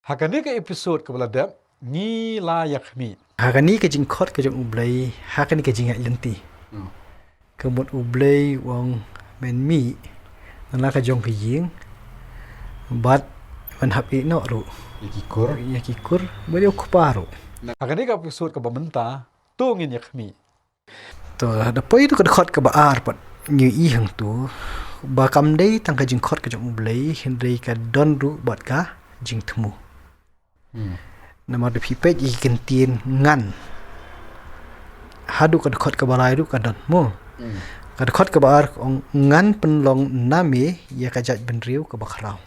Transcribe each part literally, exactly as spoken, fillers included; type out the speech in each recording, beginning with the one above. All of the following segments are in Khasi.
Ha kane ka episode kaba la dep, ngi la ïakhmih ha kane ka jingkhot ka jong U Blei ha kane ka jingïaid lynti. Hmm. Ka mut U Blei u ong men mih na la ka jong ka ïing bad men hap ïeh noh ruh ïa ki kur, ïa ki kur bad ïa u kpa ruh. Ha kane ka episode kaba mynta to ngin ïakhmih. To, da poi to ka dkhot kaba ar pat ngi ïohi hangto ba kam dei tang ka jingkhot ka jong U Blei, hynrei ka don ruh bad ka jingthmu. Hmm. Namar da phi peit ïa ki kyntien ngan, haduh ka dkhot kaba lai ruh ka don mo. Hmm. Ka dkhot kaba ar ka ong ngan pynlong na me ïa ka jaitbynriew kaba khraw.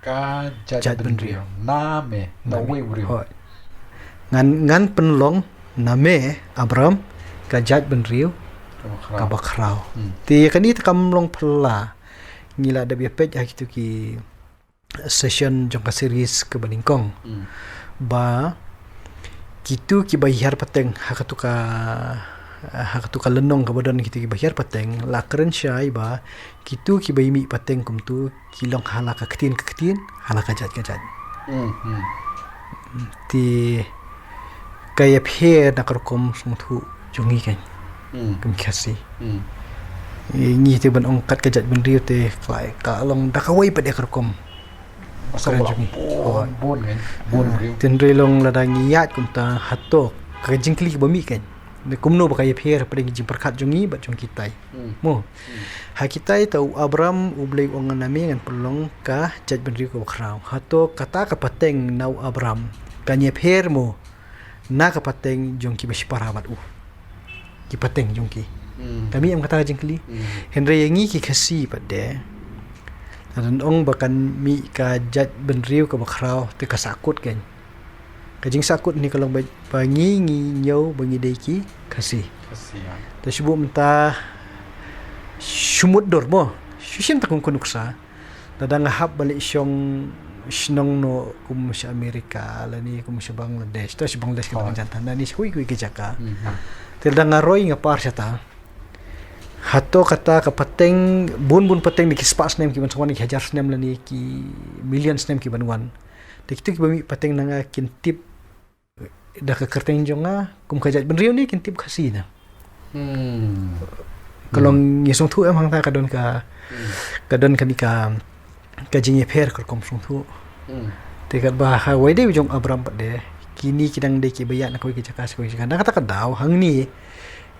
Ka jaitbynriew. Jaitbynriew. Na me, na uwei u briew. Hooid. Ngan, ngan pynlong na me, Abram, ka jaitbynriew kaba khraw. Kaba khraw. Hmm. Te kane te kam long phylla. Ngi la dep ïa peit ha kito ki session jong ka series kaba nyngkong. Hmm. Ba kito kiba hiar pateng ha kato ka, ha kato ka lynnong kaba don kito kiba hiar pateng, la kren shai ba kito kiba ïa mih pateng kumto ki long ha la ka ktien ka ktien, ha la ka jait ka jait. Hmm, hmm. Te ka ïapher na ka rukom sngewthuh jong ngi kan. Hmm. Kum Khasi. Hmm. Ngi te ban ong kat ka jaitbynriew te ka long da kawei pat de ka rukom. Asal kren jong ngi. Bun, bun kan. Bun briew. Te hynrei long lada ngi ïaid kumta hato ka jingkylli ba mih kan. Kumno ba ka ïapher hapdeng ka jingpyrkhat jong ngi bad jong kitai. Hmm. Mo. Hmm. Ha kitai te u Abram U Blei u ong na me ngan pynlong ka jaitbynriew kaba khraw. Hato kata ka pateng na u Abram kan ïapher mo na ka pateng jong kiba shipara bad u. Ki pateng jong ki. Hmm. Ka mih em kata ka jingkylli. Hmm. Hynrei ïa ngi ki Khasi pat de, lada ong ba kan mih ka jaitbynriew kaba khraw te ka sahkut kan. Ka jingsahkut ne ka long ba, ba ngi ngi ñiew ba ngi dei ki Khasi. Khasi, ya. Te shu buh mynta shu mut dur mo. Shu shim ta kum ka nuksa. Lada nga hap ban leit shong shnong noh kum sha America lane kum sha Bangladesh. Te sha Bangladesh ka dang jan than, lane sha kiwei kiwei ki jaka. Mhm. Te lada nga roi nga par shata, hato kata ka pateng, bun bun pateng da ki spah snem ki ban sa wan, ki hajar snem lane ki million snem ki ban wan. Te kito kiba mih pateng na nga kin tip da ka kyrteng jong nga kum ka jaitbynriew ne kin tip Khasi na. Hmm. Ka long, ngi sngewthuh em hangta ka don ka, hmm, ka don kane ka, ka jingïapher ka rukom sngewthuh. Hmm. Te katba ha wei dei jong Abram pat de, kine ki dang dei kiba ïaid na kawei ka jaka sha kawei ka jaka. Na kata ka daw hangne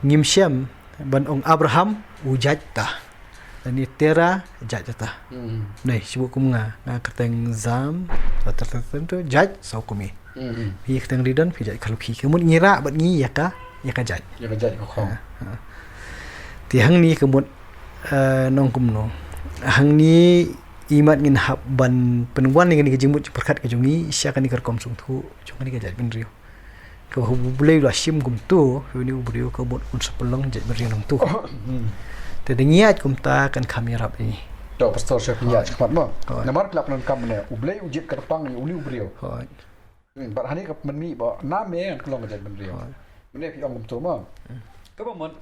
ngim shym ban ong Abraham u jait ta. Lane Tera jait ta. Hmm. Nei, shu buh kum nga, nga kyrteng Zam, ter ter ter tu jait Sawkmie. Hmm. Phi kyrteng Ridon, phi jait Kharlukhi. Ka mut ngi rah bad ngi ïa ka, ïa ka jait. Ïa ka jait ka khong. Ha, ha. Te hangne ka mut, eh, nong kumno. Hangne imat ngin hap ban pynwan ïa kane ka jingmut jingpyrkhat ka jong ngi sha kane ka rukom sngewthuh jong kane ka jaitbynriew. Kaba U Blei u la shim kumto ïa une u briew ka mut un sa pynlong jaitbynriew nangto. Hmm. Te da ngi ïaid kumta kan kham ïarap ïa ngi. To pastor, sha phi ïaid shakhmat mo. Hooid. Namar ki la pyndonkam ne U Blei u jied kyrpang ïa une u briew. Hooid. Hmm, bad hangne ka mynmiet ba na me ngan pynlong ka jaitbynriew. Hooid. Mynne phi ong kumto mo. Hmm. Kaba mut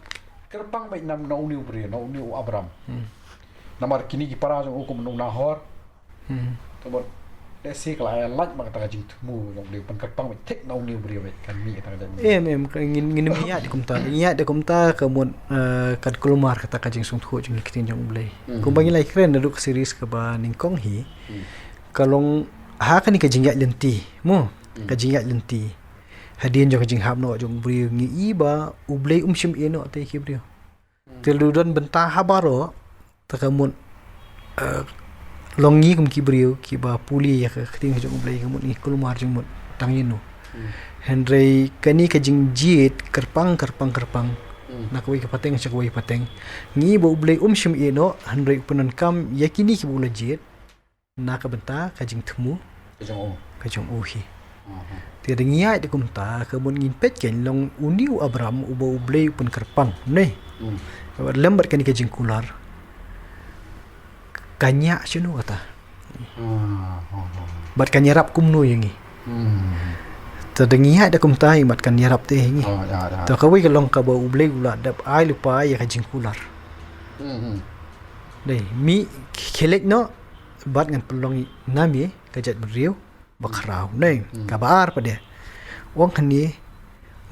kyrpang beit na, na une u briew, na une u Abram. Hmm. Namar kine ki para jong u kum u Nahor. Hmm. Te bad lehse ka la ïa lait ma kata ka jingthmu jong u briew, ban kyrpang beit thik na une u briew beit kan mih kata ka jaitbynriew. Em, em, ka ngin, ngin ym ïaid kumta, ngin ïaid kumta ka mut, eh, kan kulmar kata ka jingsngewthuh jong ki ktien jong U Blei. Hmm. Kumba ngi la kren naduh ka series kaba nyngkong hi. Hmm. Ka long ha kane ka jingïaid lynti mo. Hmm. Ka jingïaid lynti. Hadien jong ka jinghap noh jong u briew ngi i ba U Blei um shym ïehnoh te ki briew. Hmm. Te lada don bynta ha baroh, te ka mut, eh, long ngi kum ki briew kiba pule ïa ka ktien ka jong U Blei ka mut ngi kulmar jingmut tang ïa no. Hmm. Hynrei kane ka jingjied kyrpang, kyrpang, kyrpang. Hmm. Na kawei ka pateng sha kawei ka pateng. Ngi ba U Blei um shym ïehnoh, hynrei u pyndonkam ïa kine kiba u la jied. Na ka bynta ka jingthmu ka jong u, ka jong u hi. Aha. Te da ngi ïaid kumta ka mut ngin peit kein long une u Abram uba U Blei u pynkyrpang ne. Hmm. Lem bad kane ka jingkular. Ka ñiah shano kata. Ah, ah, ah. Bad ka ïarap kumno ïa ngi. Hmm. Te da ngi ïaid kumta i mat ka ïarap te ïa ngi. Oh, ya, ya. Te kawei ka long kaba U Blei u la dep ai lypa ïa ka jingkular. Hmm, hmm. Dei, mih khie leit noh, bad ngan pynlong ïa me ka jaitbynriew. ba khraw, ne? Hmm. Kaba ar pat de, u ong hangne,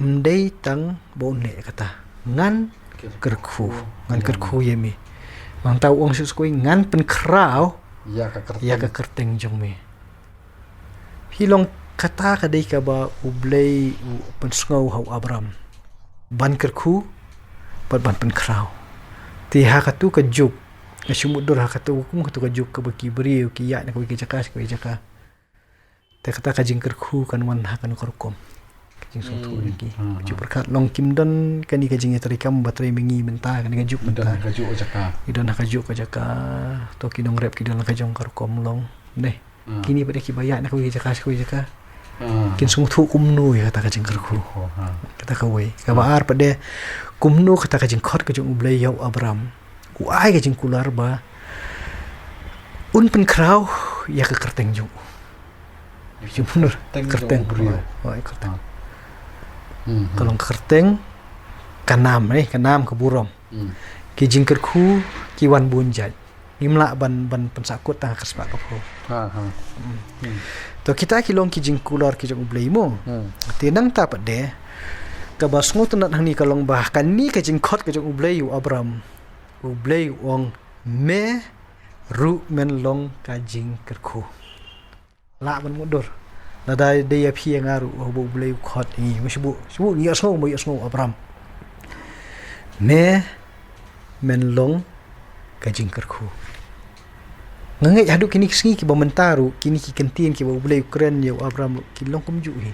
ym dei tang ba un leh kata, ngan kyrkhu, ngan kyrkhu ïa me. Nangta u ong shuh shuh kawei, ngan pynkhraw ïa ka kyrteng, ïa ka kyrteng jong me. Phi long, kata ka dei kaba U Blei u pynsngew ha u Abram ban kyrkhu bad ban pynkhraw. Te ha katu ka juk, nga shu mutdur ha katu, kum katu ka juk kaba ki briew ki ïaid na kawei ka jaka sha kawei ka jaka. Te kata ka jingkyrkhu kan wan ha kano ka rukom. Ka jingsngewthuh, hmm, ïa ki. Hmm, hmm. Ju pyrkhat long kim don kane ka jingïatreikam ba trei ma ngi mynta, kane ka juk mynta. Ki don ha ka juk ka jaka. Ki don ha ka juk ka jaka. To ki nongrep ki don ha ka jong ka rukom long. Ne. Hmm. Kine pat de kiba ïaid na kawei ka jaka sha kawei ka jaka. Hmm. Kin sngewthuh kumno ïa kata ka jingkyrkhu. Oh, hmm. Kata kawei. Kaba ar pat de, kumno kata ka jingkhot ka jong U Blei ïa u Abram. U ai ka jingkular ba un pynkhraw ïa ka kyrteng jong u. Ïa ka kyrteng jong u briew. Kyrteng. Oh, oh, kyrteng. Hmm, hmm. Ka long kyrteng, ka nam, eh, ka nam ka burom. Hmm. Ki jingkyrkhu ki wan bun jait. Ngim lah ban, ban pynsahkut tang ha ka spah ka phew. Ha, ha. Hmm. Hmm. To kita ki long ki jingkular ki jong U Blei mo. Hmm. Te nangta pat de, kaba sngewtynnat hangne ka long ba kane ka jingkhot ka jong U Blei ïa u Abram, U Blei u ong, me ruh men long ka jingkyrkhu. Lah ban mutdur. Lada dei ïa phi ïa nga ruh, haba U Blei u khot ïa ngi, shu buh, shu buh ngi ïohsngew, mo, ïohsngew Abram. Me men long ka jingkyrkhu. Nga ngeit haduh kine ki sngi kiba mynta ruh, kine ki kyntien kiba U Blei u kren ïa u Abram ruh, ki long kumjuh hi.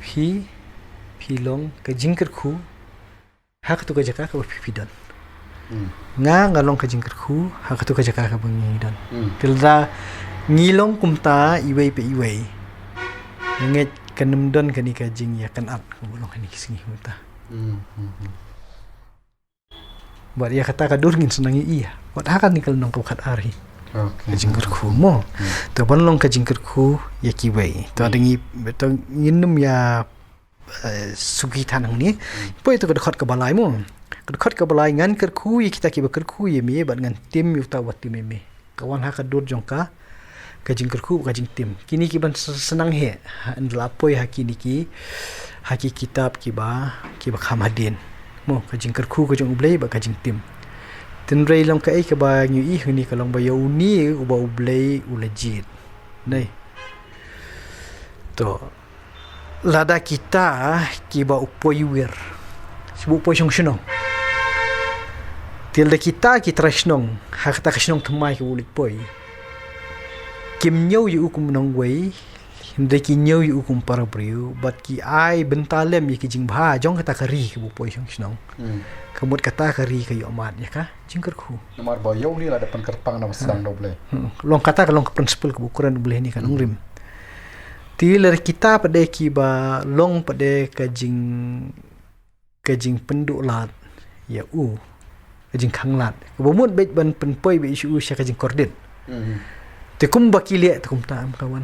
Phi, phi long ka jingkyrkhu ha katu ka jaka kaba phi, phi don. Hmm. Nga, nga long ka jingkyrkhu ha katu ka jaka kaba ngi don. Hmm. Te lada ngi long kumta iwei pa iwei, nga ngeit kan ym don kane ka jingïakynad kaba long ha kine ki sngi mynta. Hmm, hmm, hmm. Bad ïa kata ka dur ngin sa nang ïohi. Wat ha kane ka lynnong kaba khatar hi. Okay. Ka jingkyrkhu mo. Hmm. To ban long ka jingkyrkhu ïa kiwei. To, hmm, da ngi, to ngin ym ïa eh, suki than hangne. Hmm. Poi to ka dkhot kaba lai mo. Ka dkhot kaba lai, ngan kyrkhu ïa kita kiba kyrkhu ïa me bad ngan tim ïa uta uba tim ïa me. Ka wan ha ka dur jong ka, ka jingkyrkhu, ka jingtim. Kine ki ban s-, sdang hi, ha, ynda la poi ha kine ki, ha ki kitab kiba, kiba kham hadien. Mo, ka jingkyrkhu ka jong U Blei bad ka jingtim. Hynrei long kaei kaba ngi ïohi hangne ka long ba ïa une uba U Blei u la jied. Nai. To. Lada kita kiba u poi wir, shu buh poi shong shnong. Te lada kita ki trai shnong ha kata ka shnong thymmai kaba u leit poi, kim ñiew ïa u kum u nongwei, hynrei ki ñiew ïa u kum u para briew, bad ki ai bynta lem ïa ki jingbha jong kata ka ri kaba u poi shong shnong. Hmm. Ka mut kata ka ri ka ïoh mad ïa ka jingkyrkhu. Namar ba ïa une la dep pynkyrpang na ba sdang da U Blei. Hmm. Long kata ka long ka principle kaba u kren U Blei hangne, ka nongrim. Te lada kita pat de kiba long pat de ka jing, ka jingpynduh lad ïa u, ka jingkhang lad, kaba mut beit ban pynpoi beit ïa u sha ka jingkordit. Hmm. Te kumba ki leh te kumta em ka wan.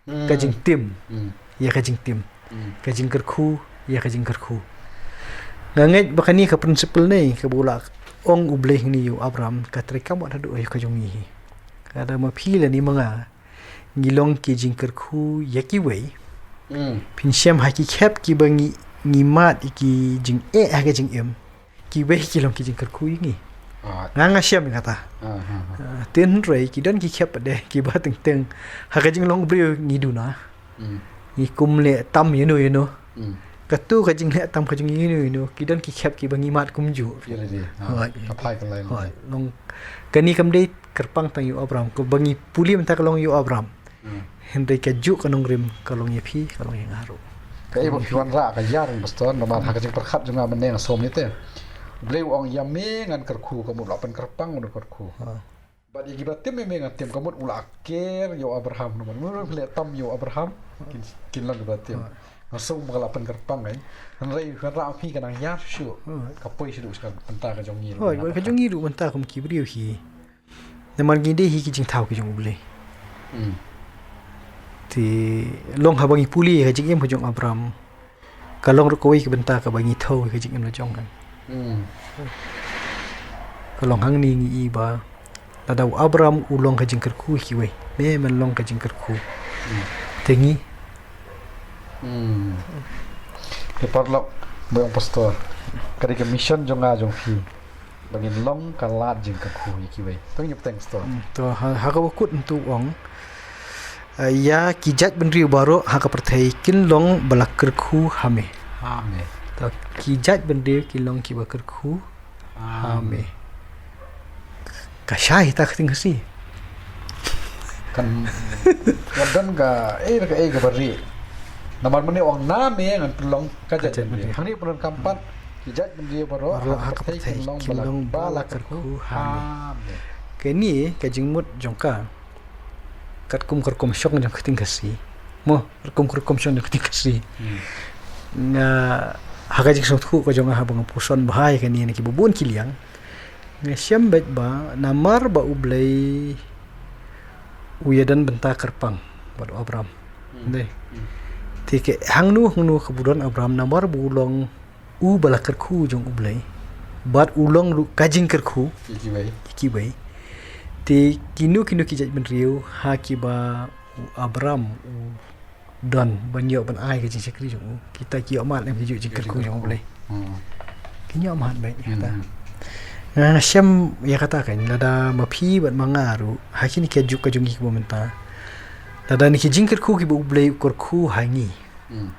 Hmm. Ka jingtim, hmm, ïa ka jingtim. Hmm. Ka jingkyrkhu ïa ka jingkyrkhu. Nga ngeit ba kane ka principle ne kaba u la ong U Blei hangne ïa u Abram ka treikam wat haduh ïa ka jong ngi hi. Lada ma phi lane ma nga ngi long ki jingkyrkhu ïa kiwei. Hmm. Phin shem ha ki khep kiba ngi, ngi mad ïa ki jingeh ha ka jingim, kiwei ki long ki jingkyrkhu ïa ngi. Ah. Nga, nga shem ïa kata. Ah, ah, ah. Ah, te hynrei ki don ki khep pat de kiba teng teng ha ka jinglong briew ngi duna. Hmm. Ngi kum leh tam ïano ïano. Hmm. Katu ka jingleh tam ka jong ngi ïano ïano, ki don ki khep kiba ngi mad kumjuh. Ïa lade. Ah, hooid. Ka phai ka lai. Hooid. Long kane kam dei kyrpang tang ïa u Abram, kaba ngi pule mynta ka long ïa u Abram. Hmm. Hynrei kajuh ka nongrim ka long ïa phi, ka long ïa nga ruh. Kaei ba phi wanrah ka ïar, Pastor, namar ha ka jingpyrkhat jong nga mynne nga sngew ïa te. U Blei u ong ïa me ngan kyrkhu, ka mut u la pynkyrpang u nongkyrkhu. Ha. Bad ïa kiba tim ïa me ngan tim, ka mut u la ker ïa u Abraham, namar mut leh tam ïa u Abraham, kin, kin long kiba tim. Ha. Nga sngew ba ka la pynkyrpang, eh. Hynrei wanrah phi ka nang ïar shuh. Ha. Ka poi shuh sha ka bynta ka jong ngi ruh. Hooid, ka jong ngi ruh mynta kum ki briew hi. Namar ngi dei hi ki jingthaw ki jong U Blei. Hmm. Te long haba ngi pule ka jingim ka jong u Abram, ka long ruh kawei ka bynta kaba ngi thew ka jingim la jong ngi. Hmm. Ka long hangne ngi i ba lada u Abram u long ka jingkyrkhu ïa kiwei, me men long ka jingkyrkhu Te ngi. Hmm. Te paralok, ba ong pastor, ka dei ka mission jong nga jong phi ba ngin long ka lad jingkyrkhu ïa kiwei. To ngin ïa bteng pastor. Hmm, to ha, ha kaba kut ntu ong, eh, ïa ki jaitbynriew baroh ha ka pyrthei kin long ba la kyrkhu ha me. Ha me. To ki jaitbynriew kin long kiba kyrkhu ha me. Ka shai ta ka ktien Khasi. Kan ka don ka, eh, ka, eh, kaba rieh. Namar mynne ong na me ngan pynlong ka jaitbynriew. Hangne pyndonkam pat ki jaitbynriew baroh ha ka pyrthei kin long ba la kyrkhu ha me. Kane ka jingmut jong ka katkum ka rukom shong jong ka ktien Khasi. Mo, rukom, rukom shong jong ka ktien Khasi. Hmm. Nga, ha ka jingsngewthuh ka jong nga haba nga puson bha ïa kane na kiba bun ki liang, nga shem beit ba namar ba U Blei u ïadon bynta kyrpang bad u Abram. Hmm. Dei. Hmm. Te ka hangno hangno kaba u don Abram, namar ba u long u ba la kyrkhu jong U Blei, bad u long ruh ka jingkyrkhu ïa kiwei. Ïa kiwei. Te kino kino ki jaitbynriew ha kiba u Abram u don ban ïoh ban ai ka jingshakri jong u, kita ki ïoh mad lem kajuh ka jingkyrkhu jong U Blei. Hmm. Ki ïoh mad beit ïa kata. Hmm. Nga shem ïa kata kan, lada ma phi bad ma nga ruh ha kine ki juk ka jong ngi kiba mynta, lada na ki jingkyrkhu kiba U Blei u kyrkhu ha ngi. Hmm.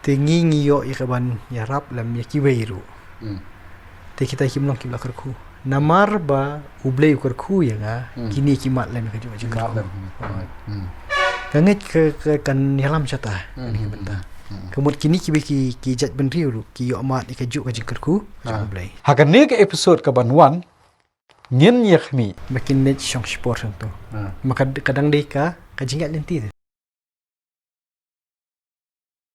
Te ngi ngi ïoh ïa ka ban ïarap lem ïa kiwei ruh. Hmm. Te kita kim long kiba la kyrkhu. Namar ba U Blei u kyrkhu ïa nga, hmm, kine ki mad lem ïa kajuh ka jingkyrkhu. Ki mad lem. Hmm. Ka ngeit ka, ka kan ïalam shata, hmm, kane ka bynta. Hmm. Ka mut kine kiba ki, ki jaitbynriew ruh ki ïoh mad ïa kajuh ka jingkyrkhu jong U Blei. Ha kane ka episode kaban wan, ngin ïa khmih ba kin leit shong shipor shong to. Ah. Ma ka, ka dang dei ka, ka jingïaid lynti te.